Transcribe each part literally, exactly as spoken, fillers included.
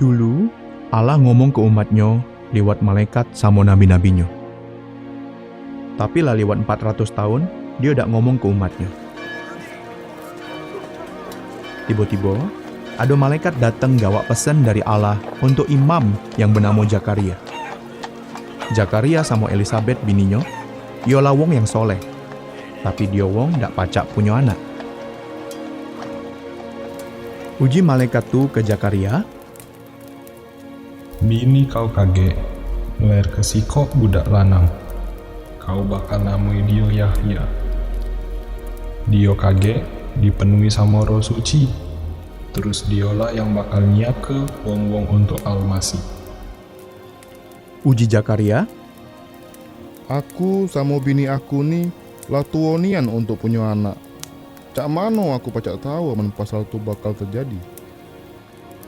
Dulu, Allah ngomong ke umat-Nyo liwat malaikat samo nabi-nabi-Nyo. Tapi la liwat empat ratus taun, Dio dak ngomong ke umat-Nyo. Tibo-tibo, ado malaikat dateng gawak pesen dari Allah untuk imam yang benamo Zakaria. Zakaria samo Elisabet bininyo, iolah wong yang soleh, tapi dio wong dak pacak punyo anak. Uji malaikat tu ke Zakaria, "Bini kau kagek ngelairke sikok budak lanang. Kau bakal namoi dio Yahya. Dio kagek dipenuhi samo Roh Suci, terus diolah yang bakal nyiapke wong-wong untuk Almasih." Uji Zakaria, "Aku samo bini aku ni la tuo nian untuk punyo anak. Cak mano aku pacak tau amen pasal tu bakal tejadi?"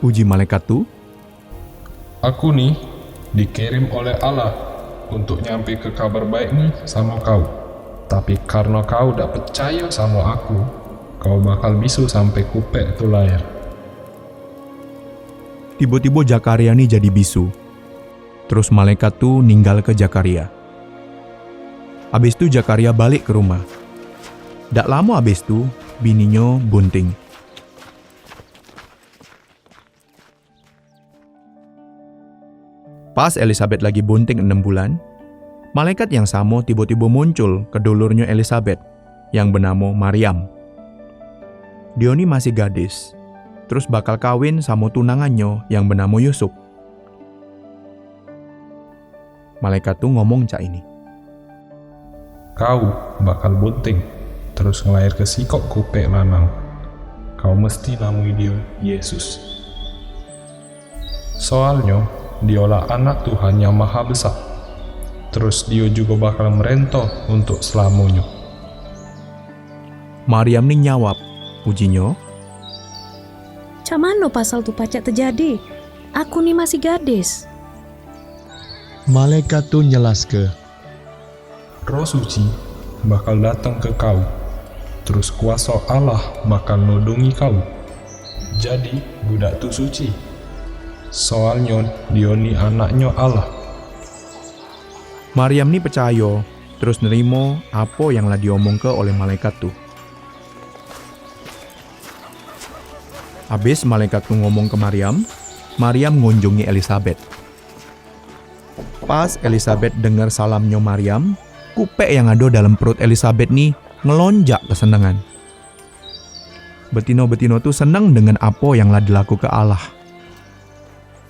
Uji malaikat tu, "Aku ni dikirim oleh Allah untuk nyampeke Kabar Baik ni samo kau. Tapi karno kau dak pecayo samo Aku, kau bakal bisu sampe kupek tu laer." Tibo-tibo Zakaria ni jadi bisu. Terus malaikat tu ninggalke Zakaria. Abis tu Zakaria balek ke rumah. Dak lamo abis tu, bininyo bunting. Pas Elisabet lagi bunting enem bulan, malaikat yang samo tibo-tibo muncul ke dulurnyo Elisabet, yang benamo Maryam. Dio ni masih gadis, terus bakal kawin samo tunangannyo yang benamo Yusup. Malaikat tu ngomong cak ini, "Kau bakal bunting, terus ngelairke sikok kupek lanang. Kau mesti namoi dio Yesus. Soalnyo, diolah Anak Tuhan yang Maha Besak, terus dio jugo bakal merento untuk selamonyo." Maryam ni nyawab, ujinyo, "Cak mano pasal tu pacak tejadi? Aku ni masih gadis." Malaikat tu nyelaske, "Roh Suci bakal dateng ke kau, terus kuaso Allah bakal nodongi kau. Jadi, budak tu suci, soalnyo dio ni Anaknyo Allah." Maryam ni pecayo, terus nerimo apo yang la diomongke oleh malaikat tu. Abis malaikat tu ngomong ke Maryam, Maryam ngunjungi Elisabet. Pas Elisabet denger salamnyo Maryam, kupek yang ado dalam perut Elisabet ni ngelonjak kesenengan. Betino-betino tu seneng dengan apo yang la dilakuke Allah.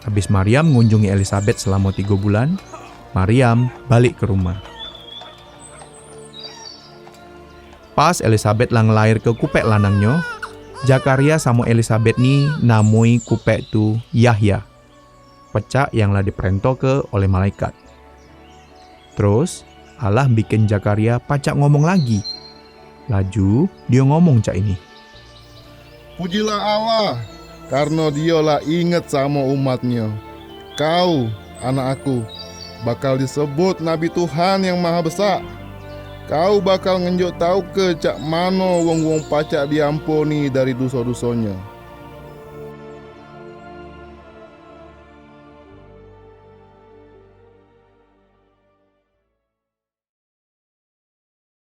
Abis Maryam ngunjungi Elisabet selamo tigo bulan, Maryam balek ke rumah. Pas Elisabet la ngelairke kupek lanangnyo, Zakaria samo Elisabet ni namoi kupek tu Yahya, pecak yang la diperentoke oleh malaikat. Terus, Allah bikin Zakaria pacak ngomong lagi. Laju, dio ngomong cak ini, "Pujilah Allah, karno Dio la inget samo umat-Nyo. Kau, anak aku, bakal disebut nabi Tuhan yang Maha Besak. Kau bakal ngenjuk tauke cak mano wong-wong pacak diamponi dari duso-dusonyo.